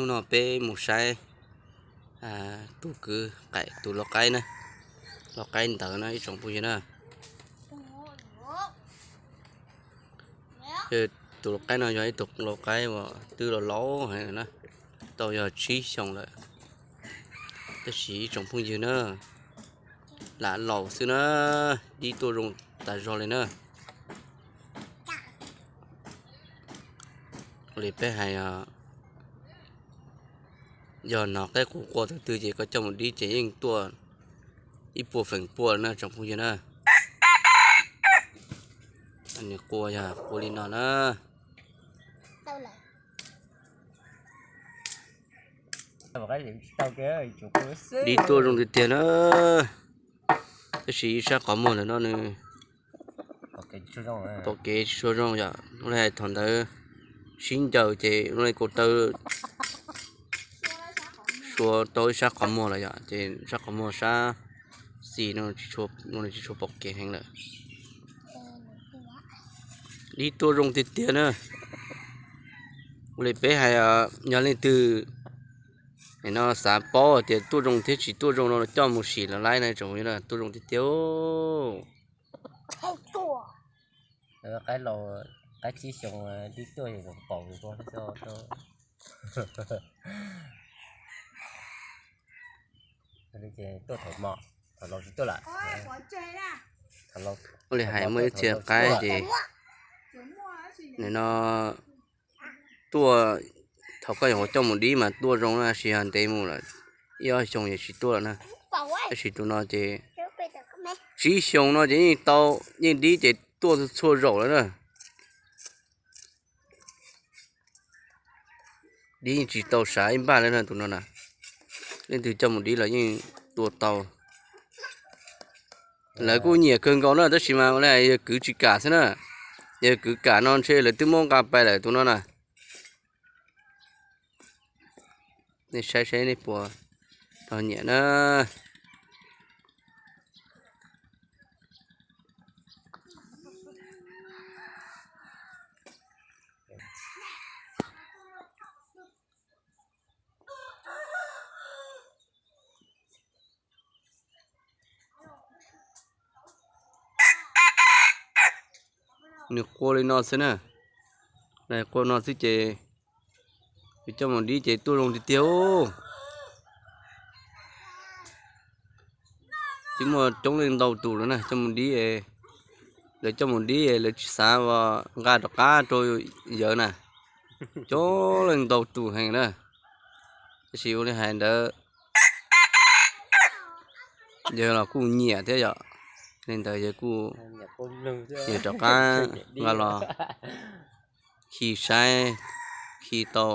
Hnub no peb mus saib tus kwv qaim tus lau qaib na, lau qaib ntawd na ib tsoom phooj ywg na. Tus lau qaib no yog ib tug lau qaib uas twb laus laus heev lawm na, tau yog tsib xyoos lawm. Tab sis ib tsoom phooj ywg na, lam laus xwb na, dib tuaj zoo tas zog li na. Ua li peb hais, yog nov qaib qus qua tug twg ces koj coj mus dib ces yeej tuaj ib puas feem pua na tsoom phooj ywg na. Nws qua yog qua li no na. Dib tuaj zoo tiag tiag na, tab sis ib sab qhov muag ntawm no nws pom kev tsis tshua zoo yom. Ua li hais thaum ntawd sib ncaws ces ua li kaus taw sua tau ib sab qhov muag lawm yom, ces sab qhov muag sab xis no tsis tshua pom kev heev lawm. Dib tuaj zoo tiag tiag na. Ua li peb hais, yog leej twg no xav paub tias tuaj zoo thiab tsis tuaj zoo no coj mus sim los laib na tsoom phooj ywg na, tuaj zoo tiag tiag. Qaib laus, qaib tsib xyoo dib tuaj zoo paus. Ua li hais muaj ib txhia qaib ces nim no tuaj, thaum koj yuav coj mus dib mas tuaj zoo na, tab sis yog ntev mus lawm ib ob xyoo ces tsis tuaj lawm na. Tab sis tus no ces tsib xyoo no ces yeej tau, yeej dib ces tuaj txhua zaus lawm na. Dib yeej tsis tau sav ib npaj li na tus no na. Leej twg coj mus dib los yeej tua tau. Lawv kuj nyiam kawg nkaus na, tab sis mas ua li yawg kwv tsis kam xwb na. Yawg kwv kam no ntshe lawv twb muab nqa pais lawm tus no na. Nej saib saib nej puas tau nyiam na. Nws qua li no xwb na, qua no xwb ces yus coj mus dib ces tuaj zoo tiag tiag. Twb muaj coob leej ntau tus lawm na coj mus dib, lawv coj mus dib lawv tsis xav nqa rov qab rau yawg na. Coob leej ntau tus heev na, tab sis ua li hais ntawd yawg los kuj nyiam thiab yom. Li ntawd yawg kuj nyiam rov qab nqa los khi saib, khi tau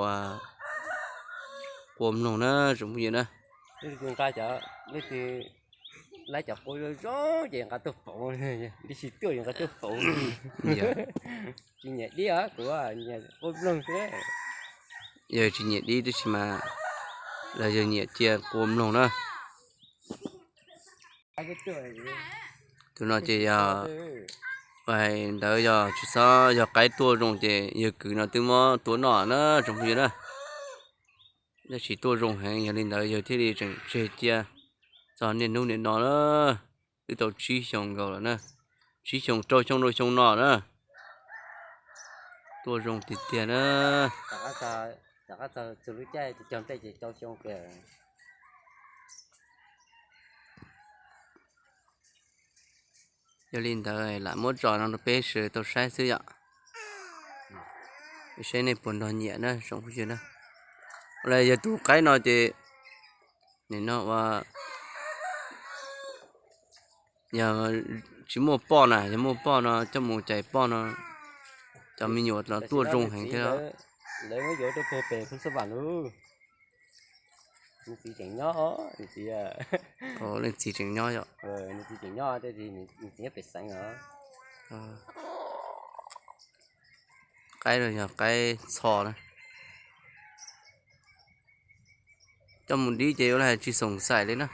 qua mloog na tsoom phooj ywg na. Lawv cov qua zoo zoo ces nqa tuaj pauv, tab sis tuaj nqa tuaj pauv. Tsis nyiam dib, kuv nyiam qua mloog xwb. Yawg tsis nyiam dib tab sis mas los yawg nyiam cia qua mloog na. Tus no ces yog, hais ntawd yog tsis txhob yog qaib tuaj zoo ces yawg kwv no twb muab tua noj na tsoom phooj ywg na. Tab sis tuaj zoo heev yog li ntawd yawg thiaj li tseem tseg cia txog niaj hnub niaj no na. Twb tau tsib xyoo nkaus lawm na, tsib xyoo rau xyoo rau xyoo no na. Tuaj zoo tiag tiag na. Yog li ntawd lam muab tso no rau peb sawv tau saib xwb yom. Saib nej puas nrog nyiam na tsoom phooj ywg na. Los yog tus qaib no ces nim no ua yog tsis muaj poj na, yog muaj poj no coj mus cais poj no, cov me nyuam los tuaj zoo heev thiab. Leej txiv tseem nyob yom. Qaib no yog qaib txho na. Coj mus dib ces ua li hais tsis xoom xaim li na.